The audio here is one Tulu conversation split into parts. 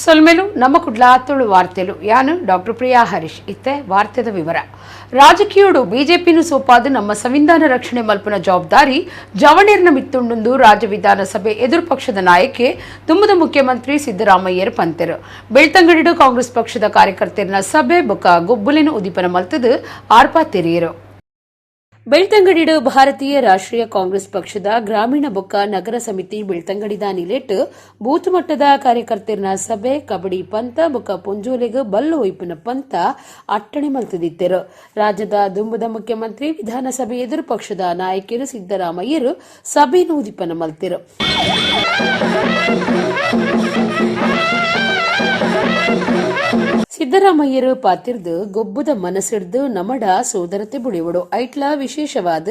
ಸೊಲ್ಮೆಲು. ನಮ್ಮ ಕುಡ್ಲ ತುಳು ವಾರ್ತೆಲು. ಯಾನು ಡಾಕ್ಟರ್ ಪ್ರಿಯಾ ಹರೀಶ್. ಇತ್ತೆ ವಾರ್ತೆದ ವಿವರ. ರಾಜಕೀಯೋಡು ಬಿಜೆಪಿನು ಸೋಪಾದು ನಮ್ಮ ಸಂವಿಧಾನ ರಕ್ಷಣೆ ಮಲ್ಪುನ ಜವಾಬ್ದಾರಿ ಜವಣೇರ್ನ ಮಿತ್ತುಂಡುಂದು ರಾಜ್ಯ ವಿಧಾನಸಭೆ ಎದುರು ಪಕ್ಷದ ನಾಯಕೆ, ದುಂಬುದ ಮುಖ್ಯಮಂತ್ರಿ ಸಿದ್ದರಾಮಯ್ಯರ್ ಪಂತೆರು. ಬೆಳ್ತಂಗಡಿಡು ಕಾಂಗ್ರೆಸ್ ಪಕ್ಷದ ಕಾರ್ಯಕರ್ತರನ ಸಭೆ ಬೊಕ ಗೊಬ್ಬುಲೆನು ಉದಿಪನ ಮಲ್ತದು ಆರ್ಪಾತೆರಿಯರು. ಬೆಳ್ತಂಗಡಿಡು ಭಾರತೀಯ ರಾಷ್ಟ್ರೀಯ ಕಾಂಗ್ರೆಸ್ ಪಕ್ಷದ ಗ್ರಾಮೀಣ ಬೊಕ್ಕ ನಗರ ಸಮಿತಿ ಬೆಳ್ತಂಗಡಿದ ನಿಲೆಟ್ ಬೂತ್ ಮಟ್ಟದ ಕಾರ್ಯಕರ್ತರನ ಸಭೆ, ಕಬಡ್ಡಿ ಪಂತ ಬೊಕ್ಕ ಪೊಂಜೋಲೆಗ್ ಬಲ್ಲು ಒಯ್ಪುನ ಪಂತ ಅಟ್ಟಣೆ ಮಲ್ತದಿತ್ತೆರು. ರಾಜ್ಯದ ದುಂಬುದ ಮುಖ್ಯಮಂತ್ರಿ, ವಿಧಾನಸಭೆ ಎದುರು ಪಕ್ಷದ ನಾಯಕರು ಸಿದ್ದರಾಮಯ್ಯರು ಸಭೆಯನ್ನು ಉದಿಪನ ಮಲ್ತೆರು. ಸಿದ್ದರಾಮಯ್ಯರು ಪಾತಿರ್ದು, ಗೊಬ್ಬುದ ಮನಸ್ಸಿಡ್ದು ನಮಡ ಸೋದರತೆ ಬುಳಿವಡು. ಐಟ್ಲ ವಿಶೇಷವಾದ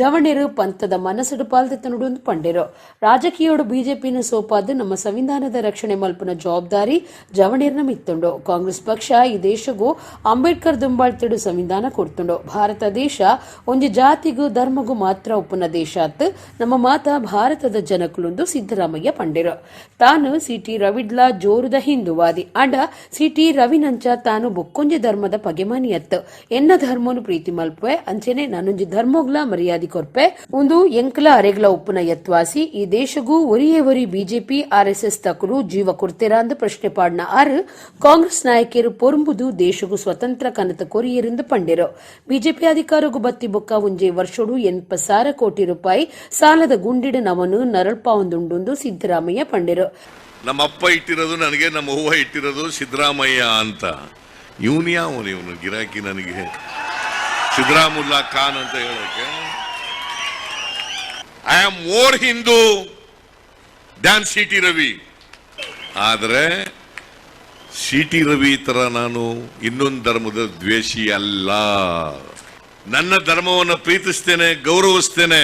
ಜವಣೆರು ಪಂಥದ ಮನಸ್ಸುಡು ಪಾಲ್ದೆತ್ತನುಡು ಪಂಡೆರು. ರಾಜಕೀಯೋಡು ಬಿಜೆಪಿನ ಸೋಪಾದು ನಮ್ಮ ಸಂವಿಧಾನದ ರಕ್ಷಣೆ ಮಲ್ಪುನ ಜವಾಬ್ದಾರಿ ಜವಣೇರ್ನ ಮಿತ್ತುಂಡು. ಕಾಂಗ್ರೆಸ್ ಪಕ್ಷ ಈ ದೇಶಗೂ ಅಂಬೇಡ್ಕರ್ ದುಂಬಾಳ್ತಿಡು ಸಂವಿಧಾನ ಕೊಡ್ತುಂಡು. ಭಾರತ ದೇಶ ಒಂಜಿ ಜಾತಿಗೂ ಧರ್ಮಗೂ ಮಾತ್ರ ಉಪ್ಪುನ ದೇಶ ಅತ್, ನಮ್ಮ ಮಾತ ಭಾರತದ ಜನಕುಲುಂದು ಸಿದ್ದರಾಮಯ್ಯ ಪಂಡೆರು. ತಾನು ಸಿಟಿ ರವಿಡ್ಲಾ ಜೋರುದ ಹಿಂದೂವಾದಿ. ಆಂಡ ಸಿಟಿ ರವಿನಂಚ ತಾನು ಬೊಕ್ಕೊಂಜಿ ಧರ್ಮದ ಪಗೆಮಾನಿಯತ್. ಎನ್ನ ಧರ್ಮನು ಪ್ರೀತಿ ಮಲ್ಪುವೆ, ಅಂಚೆನೆ ನಾನೊಂಜಿ ಧರ್ಮೋಗ್ಲ ಮರ್ಯಾದೆ ಕೊರ್ಪೆ. ಉಂದು ಎಂಕ್ಲ ಅರೆಗ್ಲ ಉಪ್ಪುನ ಯತ್ವಾಸಿ. ಈ ದೇಶಗೂ ಒರಿಯೇ ಒರಿ ಬಿಜೆಪಿ ಆರ್ಎಸ್ಎಸ್ ತಕುಲು ಜೀವ ಕೊಡ್ತೀರಾ ಅಂದು ಪ್ರಶ್ನೆ ಪಾಡ್ನ ಆರು, ಕಾಂಗ್ರೆಸ್ ನಾಯಕರು ಪೊರುಂಬುದು ದೇಶಗೂ ಸ್ವತಂತ್ರ ಕನತ ಕೊರಿಯರೆಂದು ಪಂಡೆರು. ಬಿಜೆಪಿ ಅಧಿಕಾರಗೂ ಬತ್ತಿ ಬೊಕ್ಕ ಒಂಜೆ ವರ್ಷೋಡು 80,000 ಕೋಟಿ ರೂಪಾಯಿ ಸಾಲದ ಗುಂಡಿಡು ನಮನು ನರಳ್ಪಾವೊಂದುಂಡು ಸಿದ್ದರಾಮಯ್ಯ ಪಂಡೆರು. ನಮ್ಮ ಅಪ್ಪ ಇಟ್ಟಿರೋದು ನನಗೆ, ನಮ್ಮ ಅವ್ವ ಇಟ್ಟಿರೋದು ಸಿದ್ದರಾಮಯ್ಯ ಅಂತ. ಇವನು ಯಾವನು ಇವನು ಗಿರಾಕಿ ನನಗೆ ಸಿದ್ದರಾಮುಲ್ಲಾ ಖಾನ್ ಅಂತ ಹೇಳೋಕೆ? I am more Hindu than C T Ravi. ಆದರೆ ಸಿ ಟಿ ರವಿ ತರ ನಾನು ಇನ್ನೊಂದು ಧರ್ಮದ ದ್ವೇಷಿ ಅಲ್ಲ. ನನ್ನ ಧರ್ಮವನ್ನು ಪ್ರೀತಿಸ್ತೇನೆ, ಗೌರವಿಸ್ತೇನೆ.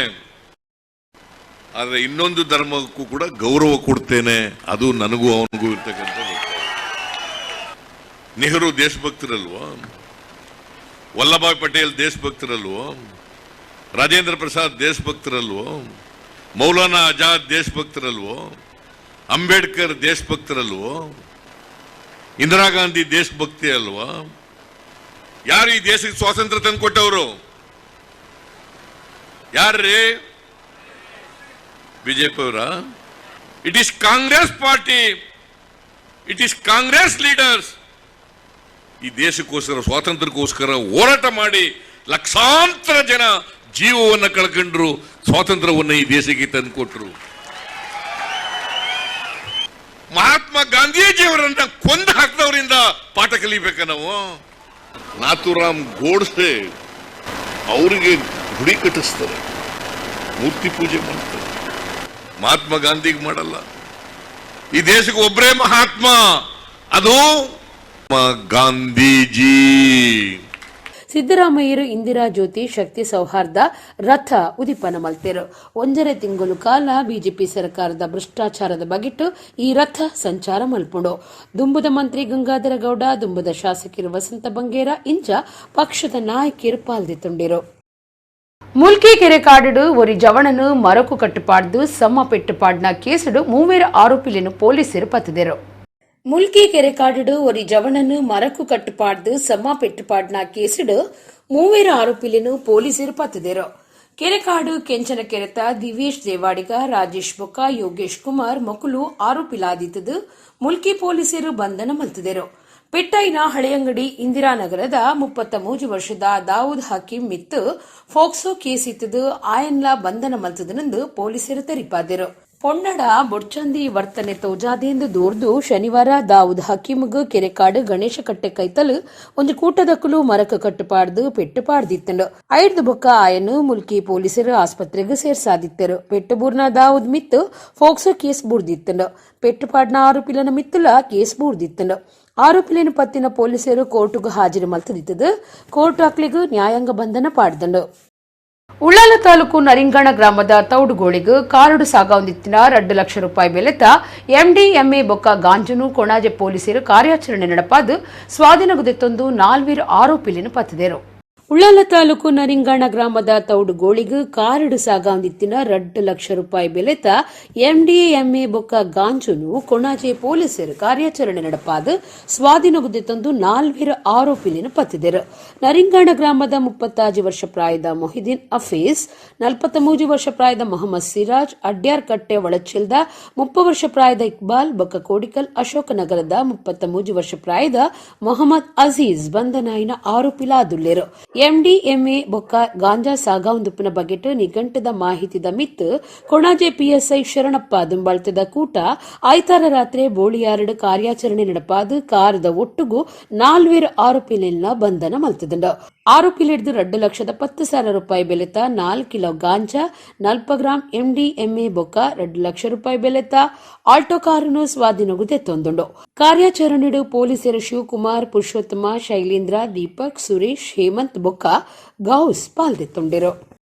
ಆದರೆ ಇನ್ನೊಂದು ಧರ್ಮಕ್ಕೂ ಕೂಡ ಗೌರವ ಕೊಡ್ತೇನೆ. ಅದು ನನಗೂ ಅವನಿಗೂ ಇರ್ತಕ್ಕಂಥ ವ್ಯತ್ಯಾಸ. ನೆಹರು ದೇಶಭಕ್ತರಲ್ವೋ? ವಲ್ಲಭಾಯ್ ಪಟೇಲ್ ದೇಶಭಕ್ತರಲ್ವೋ? ರಾಜೇಂದ್ರ ಪ್ರಸಾದ್ ದೇಶಭಕ್ತರಲ್ವೋ? ಮೌಲಾನಾ ಆಜಾದ್ ದೇಶಭಕ್ತರಲ್ವೋ? ಅಂಬೇಡ್ಕರ್ ದೇಶಭಕ್ತರಲ್ವೋ? ಇಂದಿರಾ ಗಾಂಧಿ ದೇಶಭಕ್ತಿ ಅಲ್ವಾ? ಯಾರು ಈ ದೇಶಕ್ಕೆ ಸ್ವಾತಂತ್ರ್ಯ ತಂದುಕೊಟ್ಟವರು ಯಾರ್ರೀ? ಬಿಜೆಪಿ ಅವರ? It is Congress party, it is Congress leaders. ಈ ದೇಶಕ್ಕೋಸ್ಕರ, ಸ್ವಾತಂತ್ರ್ಯಕ್ಕೋಸ್ಕರ ಹೋರಾಟ ಮಾಡಿ ಲಕ್ಷಾಂತರ ಜನ ಜೀವವನ್ನು ಕಳ್ಕೊಂಡ್ರು, ಸ್ವಾತಂತ್ರ್ಯವನ್ನು ಈ ದೇಶಕ್ಕೆ ತಂದುಕೊಟ್ರು. ಮಹಾತ್ಮ ಗಾಂಧೀಜಿಯವರನ್ನ ಕೊಂದು ಹಾಕಿದವರಿಂದ ಪಾಠ ಕಲಿಬೇಕ ನಾವು? ನಾಥುರಾಮ್ ಗೋಡ್ಸೆ ಅವರಿಗೆ ಗುಡಿ ಕಟ್ಟಿಸ್ತಾರೆ, ಮೂರ್ತಿ ಪೂಜೆ ಮಾಡ್ತಾರೆ. ಮಹಾತ್ಮ ಗಾಂಧಿಗೆ ಮಾಡಲ್ಲ. ಈ ದೇಶಕ್ಕೆ ಒಬ್ಬರೇ ಮಹಾತ್ಮ, ಅದು ಗಾಂಧೀಜಿ. ಸಿದ್ದರಾಮಯ್ಯರು ಇಂದಿರಾ ಜ್ಯೋತಿ ಶಕ್ತಿ ಸೌಹಾರ್ದ ರಥ ಉದಿಪನ ಮಲ್ತೆರು. 1.5 ತಿಂಗಳು ಕಾಲ ಬಿಜೆಪಿ ಸರ್ಕಾರದ ಭ್ರಷ್ಟಾಚಾರದ ಬಗೆಟ್ ಈ ರಥ ಸಂಚಾರ ಮಲ್ಪುಂಡು. ದುಂಬುದ ಮಂತ್ರಿ ಗಂಗಾಧರ ಗೌಡ, ದುಂಬುದ ಶಾಸಕರು ವಸಂತ ಬಂಗೇರ ಇಂಚ ಪಕ್ಷದ ನಾಯಕಿಯರು ಪಾಲ್ದಿತ್ತುಂಡಿರು. ಮುಲ್ಕಿ ಕೆರೆ ಕಾಡುಡು ಒರಿ ಜವಣನು ಮರಕು ಕಟ್ಟುಪಾಡ್ದು ಸಮ ಪೆಟ್ಟುಪಾಡ್ನ ಕೇಸುಡು ಮೂವೇರ ಆರೋಪಿలను ಪೊಲೀಸರು ಪತ್ತುದರು. ಮುಲ್ಕಿ ಕೆರೆ ಕಾಡುಡು ಒರಿ ಜವಣನು ಮರಕು ಕಟ್ಟುಪಾಡ್ದು ಸಮ ಪೆಟ್ಟುಪಾಡ್ನ ಕೇಸುಡು ಮೂವೇರ ಆರೋಪಿలను ಪೊಲೀಸರು ಪತ್ತುದರು. ಕೆರೆಕಾಡು ಕೆಂಚನ ಕೆರೆತ ದಿವೇಶ್ ದೇವಾಡಿಗ, ರಾಜೇಶ್ ಬೊಕ್ಕ ಯೋಗೇಶ್ ಕುಮಾರ್ ಮೊಕುಲು ಆರೋಪಿಲಾದಿತ್ತದು ಮುಲ್ಕಿ ಪೊಲೀಸರು ಬಂಧನ ಮಲ್ತುದರು. ಪೆಟ್ಟೈನ ಹಳೆಯಂಗಡಿ ಇಂದಿರಾನಗರದ 33 ವರ್ಷದ ದಾವೂದ್ ಹಕೀಂ ಮಿತ್ತು ಫೋಕ್ಸೋ ಕೇಸ್ ಇತ್ತದು ಆಯನ್ಲ ಬಂಧನ ಮಲ್ತದನೆಂದು ಪೊಲೀಸರು ತೆರಿಪಾದರು. ಪೊನ್ನಡ ಬೊಡ್ಚಂದಿ ವರ್ತನೆ ತೋಜಾದೆಂದು ದೂರ್ದು ಶನಿವಾರ ದಾವೂದ್ ಹಕೀಮ್ಗ್ ಕೆರೆಕಾಡು ಗಣೇಶ ಕಟ್ಟೆ ಕೈತಲ್ ಒಂದು ಕೂಟದಕ್ಕಲು ಮರಕ ಕಟ್ಟುಪಾಡ್ದು ಪೆಟ್ಟು ಪಾಡ್ದಿತ್ತಂಡು. ಐಡ್ದು ಬೊಕ್ಕ ಆಯನು ಮುಲ್ಕಿ ಪೊಲೀಸರು ಆಸ್ಪತ್ರೆಗೆ ಸೇರ್ಸಾದಿತ್ತರು. ಪೆಟ್ಟುಬೂರ್ನ ದಾವೂದ್ ಮಿತ್ತು ಫೋಕ್ಸೋ ಕೇಸ್ ಬೂರ್ದಿತ್ತಂಡು. ಪೆಟ್ಟುಪಾಡ್ನ ಆರೋಪಿಲನ ಮಿತ್ತುಲ ಕೇಸ್ ಬೂರ್ದಿತ್ತಂಡು. ಆರೋಪಿలను ಪತ್ತಿನ ಪೊಲೀಸರು ಕೋರ್ಟುಗು ಹಾಜರಿ ಮಲ್ತದಿತ್ತದು. ಕೋರ್ಟ್ ಅಕ್ಲಿಗು ನ್ಯಾಯಾಂಗ ಬಂಧನ ಪಾಡ್ದಂಡು. ಉಳ್ಳಾಲ ತಾಲೂಕು ನರಿಂಗಣ ಗ್ರಾಮದ ತೌಡುಗೋಳಿಗ್ ಕಾರುಡು ಸಾಗಾವೊಂದಿತ್ತಿನ 2 ಲಕ್ಷ ರೂಪಾಯಿ ಬೆಲೆತ ಎಂಡಿಎಂಎ ಬೊಕ್ಕ ಗಾಂಜನು ಕೊಣಾಜೆ ಪೊಲೀಸರು ಕಾರ್ಯಾಚರಣೆ ನಡಪಾದು ಸ್ವಾಧೀನಗುದೆತ್ತೊಂದು ನಾಲ್ವೀರು ಆರೋಪಿಲಿನ ಪತ್ತಿದರು. Ullal taluk Naringana ಗ್ರಾಮದ ತೌಡುಗೋಳಿಗ್ ಕಾರಡು ಸಾಗಾಂದಿತ್ತಿನ 2 ಲಕ್ಷ ರೂಪಾಯಿ ಬೆಲೆತ ಎಂಡಿಎಂಎ ಬೊಕ್ಕ ಗಾಂಜುನು ಕೊಣಾಜೆ ಪೊಲೀಸರು ಕಾರ್ಯಾಚರಣೆ ನಡಪಾದ್ ಸ್ವಾಧೀನಗುದ್ದೆ ತಂದು ನಾಲ್ವೆರ ಆರೋಪಿಲಿನ ಪತ್ತಿದರು. ನರಿಂಗಾಣ ಗ್ರಾಮದ 36 ವರ್ಷ ಪ್ರಾಯದ ಮೊಹಿದೀನ್ ಅಫೀಸ್, 43 ವರ್ಷ ಪ್ರಾಯದ ಮೊಹಮ್ಮದ್ ಸಿರಾಜ್, ಅಡ್ಯಾರ್ ಕಟ್ಟೆ ಒಳಚಿಲ್ದ 30 ವರ್ಷ ಪ್ರಾಯದ ಇಕ್ಬಾಲ್ ಬೊಕ್ಕ ಕೋಡಿಕಲ್ ಅಶೋಕ ನಗರದ 33 ವರ್ಷ ಪ್ರಾಯದ ಮೊಹಮ್ಮದ್ ಅಜೀಜ್ ಬಂಧನಾಯಿನ ಆರೋಪಿಲಾದುಲ್ಲೆರು. ಎಂಡಿಎಂಎ ಬೊಕ್ಕ ಗಾಂಜಾ ಸಾಗಾವಂದುಪ್ಪುನ ಬಗೆಟ್ ನಿಘಂಟದ ಮಾಹಿತಿದ ಮಿತ್ ಕೊಣಾಜೆ ಪಿಎಸ್ಐ ಶರಣಪ್ಪ ದುಂಬಾಳ್ತದ ಕೂಟ ಆಯ್ತಾರ ರಾತ್ರಿ ಬೋಳಿಯಾರಡು ಕಾರ್ಯಾಚರಣೆ ನಡಪಾದ್ ಕಾರದ ಒಟ್ಟುಗು ನಾಲ್ವೇರು ಆರೋಪಿಲೆಲ್ಲ ಬಂಧನ ಮಲ್ತದಂಡ. ಆರೋಪಿಲಿಡ್ದು 2,10,000 ರೂಪಾಯಿ ಬೆಲೆತ 4 ಕಿಲೋ ಗಾಂಜಾ, 40 ಗ್ರಾಂ ಎಂಡಿಎಂಎ ಬೊಕ್ಕ 2 ಲಕ್ಷ ರೂಪಾಯಿ ಬೆಲೆತ ಆಲ್ಟೋ ಕಾರನ್ನು ಸ್ವಾಧೀನಗು ದೆತ್ತೊಂದುಂಡು. ಕಾರ್ಯಾಚರಣೆಡು ಪೊಲೀಸರು ಶಿವಕುಮಾರ್, ಪುರುಷೋತ್ತಮ, ಶೈಲೇಂದ್ರ, ದೀಪಕ್, ಸುರೇಶ್, ಹೇಮಂತ್ ಬೊಕ್ಕ ಗೌಸ್ ಪಾಲ್ದೆತ್ತೊಂಡಿರು.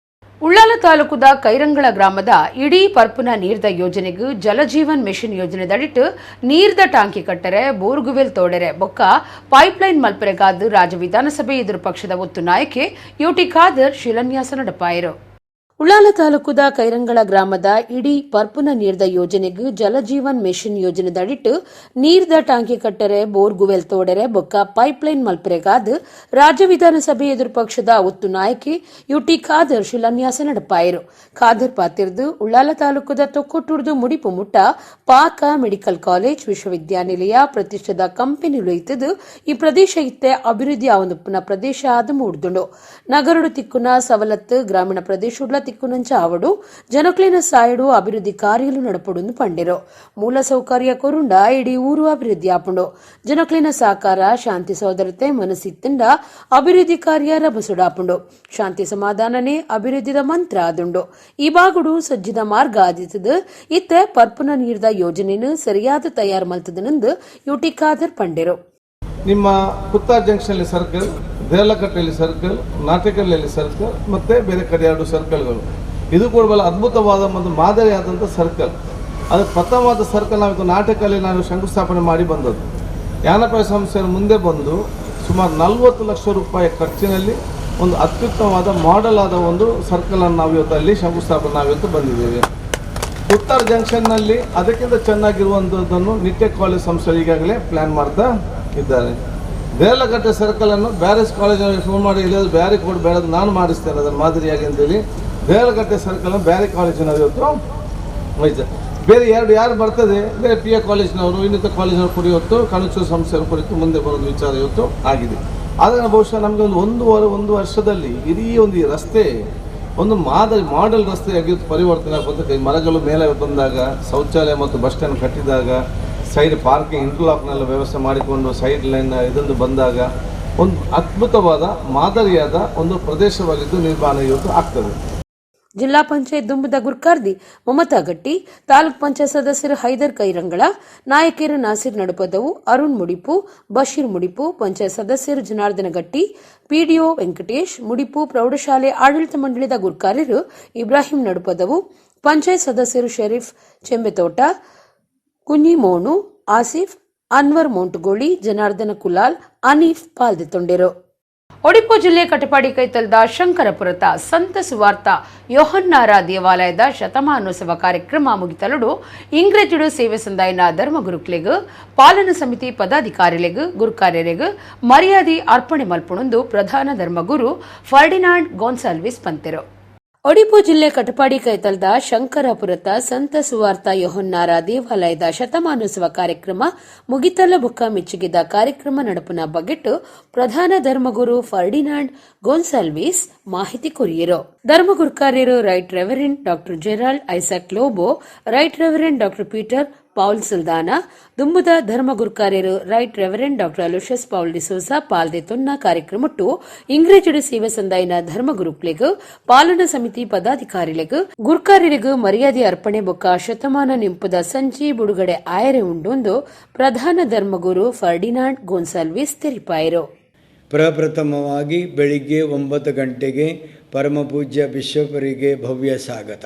ಉಳ್ಳಾಲ ತಾಲೂಕುದ ಕೈರಂಗಳ ಗ್ರಾಮದ ಇಡೀ ಪರ್ಪುನ ನೀರ್ದ ಯೋಜನೆಗೆ ಜಲಜೀವನ್ ಮಿಷನ್ ಯೋಜನೆದಡಿಟ್ಟು ನೀರ್ದ ಟಾಂಕಿ ಕಟ್ಟರೆ, ಬೋರ್ಗುವೆಲ್ ತೋಡೆರೆ ಬೊಕ್ಕ ಪೈಪ್ಲೈನ್ ಮಲ್ಪರೆಗಾದ್ ರಾಜ್ಯ ವಿಧಾನಸಭೆ ಎದುರು ಪಕ್ಷದ ಒತ್ತು ನಾಯಕೆ ಯುಟಿ ಖಾದರ್ ಶಿಲಾನ್ಯಾಸ ನಡಪಾಯರು. ಉಳ್ಳಾಲ ತಾಲೂಕುದ ಕೈರಂಗಳ ಗ್ರಾಮದ ಇಡೀ ಪರ್ಪುನ ನೀರ್ದ ಯೋಜನೆಗೆ ಜಲಜೀವನ್ ಮಿಷನ್ ಯೋಜನೆದಡಿಟ್ಟು ನೀರ್ದ ಟಾಂಕಿ ಕಟ್ಟರೆ, ಬೋರ್ಗುವೆಲ್ ತೋಡೆರೆ ಬೊಕ್ಕ ಪೈಪ್ಲೈನ್ ಮಲ್ಪರೆಗಾದ್ ರಾಜ್ಯ ವಿಧಾನಸಭೆ ಎದುರು ಪಕ್ಷದ ಒತ್ತು ನಾಯಕಿ ಯುಟಿ ಖಾದರ್ ಶಿಲಾನ್ಯಾಸ ನಡಪಾಯರು. ಖಾದರ್ ಪಾತಿರ್ದು, ಉಳ್ಳಾಲ ತಾಲೂಕುದ ತೊಕ್ಕೊಟ್ಟುರ್ದು ಮುಡಿಪು ಮುಟ್ಟ ಪಾಕ ಮೆಡಿಕಲ್ ಕಾಲೇಜ್, ವಿಶ್ವವಿದ್ಯಾನಿಲಯ, ಪ್ರತಿಷ್ಠಿತ ಕಂಪನಿಲು ಇತ್ತದು ಈ ಪ್ರದೇಶ ಇತ್ತೆ ಅಭಿವೃದ್ಧಿ ಆವೊಂದುಪ್ಪುನ ಪ್ರದೇಶ ಆದ ಮೂಡ್ದುಂಡು. ನಗರಡು ತಿಕ್ಕುನ ಸವಲತ್ತು ಗ್ರಾಮೀಣ ಪ್ರದೇಶುಡ್ಲ ತಿಕ್ಕುನಂಚ ಆವಡು, ಜನಕ್ಲಿನ ಸಾಯಡು ಅಭಿವೃದ್ಧಿ ಕಾರ್ಯಲು ನಡಪೊಡುಂದು ಪಂಡಿರು. ಮೂಲ ಸೌಕರ್ಯ ಕೊರುಂಡ ಇಡೀ ಊರು ಅಭಿವೃದ್ಧಿ ಆಪುಂಡು. ಜನಕ್ಲಿನ ಸಾಕಾರ, ಶಾಂತಿ ಸೋದರತೆ ಮನಸ್ಸಿತ್ತಂಡ ಅಭಿವೃದ್ಧಿ ಕಾರ್ಯ ರಭಸುಡಾಪುಂಡು. ಶಾಂತಿ ಸಮಾಧಾನನೇ ಅಭಿವೃದ್ಧಿದ ಮಂತ್ರ ಆದುಂಡು. ಈ ಬಾಗುಡು ಸಜ್ಜಿದ ಮಾರ್ಗ ಆದಿತ್ತದು ಇತ್ತೆ ಪರ್ಪುನ ನೀರ್ದ ಯೋಜನೆಯನ್ನು ಸರಿಯಾದ ತಯಾರು ಮಲ್ತದನೆಂದು ಯುಟಿ ಖಾದರ್ ಪಂಡಿರು. ನಿಮ್ಮ ಕುತ್ತಾರ್ ಜಂಕ್ಷನಲ್ಲಿ ಸರ್ಕಲ್, ದೇರ್ಲಕಟ್ಟೆಯಲ್ಲಿ ಸರ್ಕಲ್, ನಾಟಕಲ್ಲಲ್ಲಿ ಸರ್ಕಲ್ ಮತ್ತು ಬೇರೆ ಕಡೆ ಎರಡು ಸರ್ಕಲ್ಗಳು. ಇದು ಕೂಡ ಬಹಳ ಅದ್ಭುತವಾದ ಒಂದು ಮಾದರಿಯಾದಂಥ ಸರ್ಕಲ್. ಅದು ಪ್ರಥಮವಾದ ಸರ್ಕಲ್ ನಾವು ನಾಟಕಲ್ಲಿ ನಾನು ಶಂಕುಸ್ಥಾಪನೆ ಮಾಡಿ ಬಂದದ್ದು. ಯಾನಪಾಯ ಸಂಸ್ಥೆಯ ಮುಂದೆ ಬಂದು ಸುಮಾರು 40 ಲಕ್ಷ ರೂಪಾಯಿ ಖರ್ಚಿನಲ್ಲಿ ಒಂದು ಅತ್ಯುತ್ತಮವಾದ ಮಾಡೆಲ್ ಆದ ಒಂದು ಸರ್ಕಲನ್ನು ನಾವು ಇವತ್ತು ಅಲ್ಲಿ ಶಂಕುಸ್ಥಾಪನೆ ನಾವಿವತ್ತು ಬಂದಿದ್ದೇವೆ. ಕುತ್ತಾರ್ ಜಂಕ್ಷನ್ನಲ್ಲಿ ಅದಕ್ಕಿಂತ ಚೆನ್ನಾಗಿರುವಂಥದ್ದನ್ನು ನಿಟ್ಟೆ ಕಾಲೇಜ್ ಸಂಸ್ಥೆ ಈಗಾಗಲೇ ಪ್ಲ್ಯಾನ್ ಮಾಡ್ತಾ ಇದ್ದಾರೆ. ದೇರ್ಲಕಟ್ಟೆ ಸರ್ಕಲನ್ನು ಬ್ಯಾರಿಸ್ ಕಾಲೇಜಿನಲ್ಲಿ ಫೋನ್ ಮಾಡಿ, ಇಲ್ಲ ಬ್ಯಾರಿ ಕೊಡು, ಬೇಡ, ನಾನು ಮಾಡಿಸ್ತೇನೆ ಅದನ್ನು ಮಾದರಿಯಾಗಿ ಅಂತೇಳಿ ದೇರ್ಲಕಟ್ಟೆ ಸರ್ಕಲ್ ಬ್ಯಾರಿ ಕಾಲೇಜಿನವರು ಇವತ್ತು ವಹಿಸ ಬೇರೆ ಎರಡು ಯಾರು ಬರ್ತದೆ, ಬೇರೆ ಪಿ ಎ ಕಾಲೇಜಿನವರು, ಇನ್ನಿತರ ಕಾಲೇಜಿನವರು ಕೂಡ ಇವತ್ತು ಕಣಚೂರು ಸಂಸ್ಥೆಯವರು ಕುರಿತು ಮುಂದೆ ಬರೋದು ವಿಚಾರ ಇವತ್ತು ಆಗಿದೆ. ಆದರೆ ಬಹುಶಃ ನಮಗೆ ಒಂದು ಒಂದೂವರೆ ಒಂದು ವರ್ಷದಲ್ಲಿ ಇಡೀ ಒಂದು ಈ ರಸ್ತೆ ಒಂದು ಮಾದರಿ ಮಾಡೆಲ್ ರಸ್ತೆಯಾಗಿ ಇವತ್ತು ಪರಿವರ್ತನೆ ಆಗುತ್ತೆ. ಈ ಮರಗಳು ಮೇಲೆ ಬಂದಾಗ, ಶೌಚಾಲಯ ಮತ್ತು ಬಸ್ ಸ್ಟ್ಯಾಂಡ್ ಕಟ್ಟಿದಾಗ, ಸೈಡ್ ಪಾರ್ಕಿಂಗ್ ಇಂಟರ್ಲಾಕ್ನೆಲ್ಲ ವ್ಯವಸ್ಥೆ ಮಾಡಿಕೊಂಡು ಸೈಡ್ ಲೈನ್ ಇದೊಂದು ಬಂದಾಗ ಒಂದು ಅದ್ಭುತವಾದ ಮಾದರಿಯಾದ ಒಂದು ಪ್ರದೇಶವಾಗಿದ್ದು ನಿರ್ಮಾಣ ಇವತ್ತು ಆಗ್ತದೆ. ಜಿಲ್ಲಾ ಪಂಚಾಯತ್ ದುಂಬದ ಗುರ್ಕಾರ್ದಿ ಮಮತಾ ಗಟ್ಟಿ, ತಾಲೂಕ್ ಪಂಚಾಯತ್ ಸದಸ್ಯರು ಹೈದರ್ ಕೈರಂಗಳ, ನಾಯಕರು ನಾಸಿರ್ ನಡುಪದವು, ಅರುಣ್ ಮುಡಿಪು, ಬಶೀರ್ ಮುಡಿಪು, ಪಂಚಾಯತ್ ಸದಸ್ಯರು ಜನಾರ್ದನ ಗಟ್ಟಿ, ಪಿಡಿಒ ವೆಂಕಟೇಶ್, ಮುಡಿಪು ಪ್ರೌಢಶಾಲೆ ಆಡಳಿತ ಮಂಡಳಿದ ಗುರ್ಕಾರ್ಯರು ಇಬ್ರಾಹಿಂ ನಡುಪದವು, ಪಂಚಾಯತ್ ಸದಸ್ಯರು ಶರೀಫ್ ಚೆಂಬೆತೋಟ, ಕುഞ്ഞിಮೋಣು, ಆಸಿಫ್, ಅನ್ವರ್ ಮೋಂಟುಗೋಳಿ, ಜನಾರ್ದನ ಕುಲಾಲ್, ಅನೀಫ್ ಪಾಲ್ದೆತ್ತೊಂಡಿರು. ಒಡಿಪು ಜಿಲ್ಲೆ ಕಟಪಾಡಿ ಕೈತಲ್ದ ಶಂಕರಪುರತ ಸಂತ ಸುವಾರ್ತ ಯೋಹನ್ನಾರ ದೇವಾಲಯದ ಶತಮಾನೋತ್ಸವ ಕಾರ್ಯಕ್ರಮ ಮುಗಿತಲುಡು ಇಂಗ್ರೇಜುಡು ಸೇವೆ ಸಂದಾಯನ ಧರ್ಮಗುರುಕ್ಲೆಗ್, ಪಾಲನ ಸಮಿತಿ ಪದಾಧಿಕಾರಿಲೆಗ್, ಗುರುಕಾರ್ಯರೆಗ್ ಮರ್ಯಾದೆ ಅರ್ಪಣೆ ಮಲ್ಪುಣೊಂದು ಪ್ರಧಾನ ಧರ್ಮಗುರು ಫರ್ಡಿನಾಂಡ್ ಗೋನ್ಸಾಲ್ವಿಸ್ ಪಂತೆರು. ಒಡಿಪು ಜಿಲ್ಲೆ ಕಟಪಾಡಿ ಕೈತಲ್ದ ಶಂಕರಪುರತ ಸಂತ ಸುವಾರ್ತ ಯೋಹನ್ನಾರ ದೇವಾಲಯದ ಶತಮಾನೋತ್ಸವ ಕಾರ್ಯಕ್ರಮ ಮುಗಿತಲ ಬೊಕ್ಕ ಮೆಚ್ಚುಗೆದ ಕಾರ್ಯಕ್ರಮ ನಡಪುನ ಬಗೆಟ್ ಪ್ರಧಾನ ಧರ್ಮಗುರು ಫರ್ಡಿನಾಂಡ್ ಗೋನ್ಸಾಲ್ವಿಸ್ ಮಾಹಿತಿ courier. ಧರ್ಮಗುರುಕಾರ್ಯರು right reverend doctor Gerald Isaac Lobo, right reverend doctor Peter Paul Saldanha, ದುಂಬುದ ಧರ್ಮಗುರುಕಾರ್ಯರು right reverend doctor Aloysius Paul D'Souza ಪಾಲ್ದೆ ತೊನ್ನ ಕಾರ್ಯಕ್ರಮಟ್ಟು ಇಂಗ್ರೇಜುಡು ಸೇವೆ ಸಂದಾಯನ ಧರ್ಮಗುರುಕ್ಲೆಗ್, ಪಾಲನಾ ಸಮಿತಿ ಪದಾಧಿಕಾರಿಲೆಗ್, ಗುರ್ಕಾರ್ಯರಿಗ್ ಮರ್ಯಾದೆ ಅರ್ಪಣೆ ಬೊಕ್ಕ ಶತಮಾನ ನಿಂಪುದ ಸಂಚಿ ಬಿಡುಗಡೆ ಆಯರೆ ಉಂಡೊಂದು ಪ್ರಧಾನ ಧರ್ಮಗುರು ಫರ್ಡಿನಾಂಡ್ ಗೋನ್ಸಾಲ್ವಿಸ್ ತೆರಿಪಾಯರು. ಪ್ರಪ್ರಥಮವಾಗಿ ಬೆಳಿಗ್ಗೆ 9 ಗಂಟೆಗೆ ಪರಮಪೂಜ್ಯ ಬಿಷಪರಿಗೆ ಭವ್ಯ ಸ್ವಾಗತ.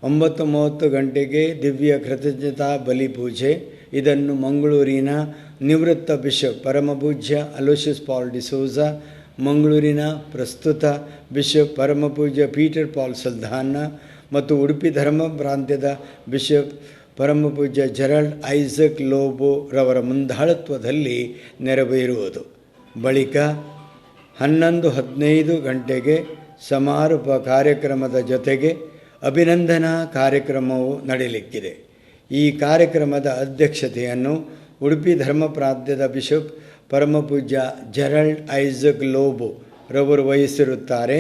9:30 ಗಂಟೆಗೆ ದಿವ್ಯ ಕೃತಜ್ಞತಾ ಬಲಿ ಪೂಜೆ. ಇದನ್ನು ಮಂಗಳೂರಿನ ನಿವೃತ್ತ ಬಿಷಪ್ ಪರಮಪೂಜ್ಯ ಅಲೋಷಿಯಸ್ ಪಾಲ್ ಡಿಸೋಜಾ ಮಂಗಳೂರಿನ ಪ್ರಸ್ತುತ ಬಿಷಪ್ ಪರಮಪೂಜ್ಯ ಪೀಟರ್ ಪಾಲ್ ಸಲ್ದಾನ ಮತ್ತು ಉಡುಪಿ ಧರ್ಮ ಪ್ರಾಂತ್ಯದ ಬಿಷಪ್ ಪರಮಪೂಜ್ಯ ಜೆರಾಲ್ಡ್ ಐಸಕ್ ಲೋಬೋ ರವರ ಮುಂದಾಳತ್ವದಲ್ಲಿ ನೆರವೇರುವುದು. ಬಳಿಕ 11:15 ಗಂಟೆಗೆ ಸಮಾರೋಪ ಕಾರ್ಯಕ್ರಮದ ಜೊತೆಗೆ ಅಭಿನಂದನಾ ಕಾರ್ಯಕ್ರಮವು ನಡೆಯಲಿಕ್ಕಿದೆ. ಈ ಕಾರ್ಯಕ್ರಮದ ಅಧ್ಯಕ್ಷತೆಯನ್ನು ಉಡುಪಿ ಧರ್ಮ ಪ್ರಾಂತ್ಯದ ಬಿಷಪ್ ಪರಮಪೂಜ್ಯ ಜೆರಾಲ್ಡ್ ಐಸಕ್ ಲೋಬೋ ರವರು ವಹಿಸಿರುತ್ತಾರೆ.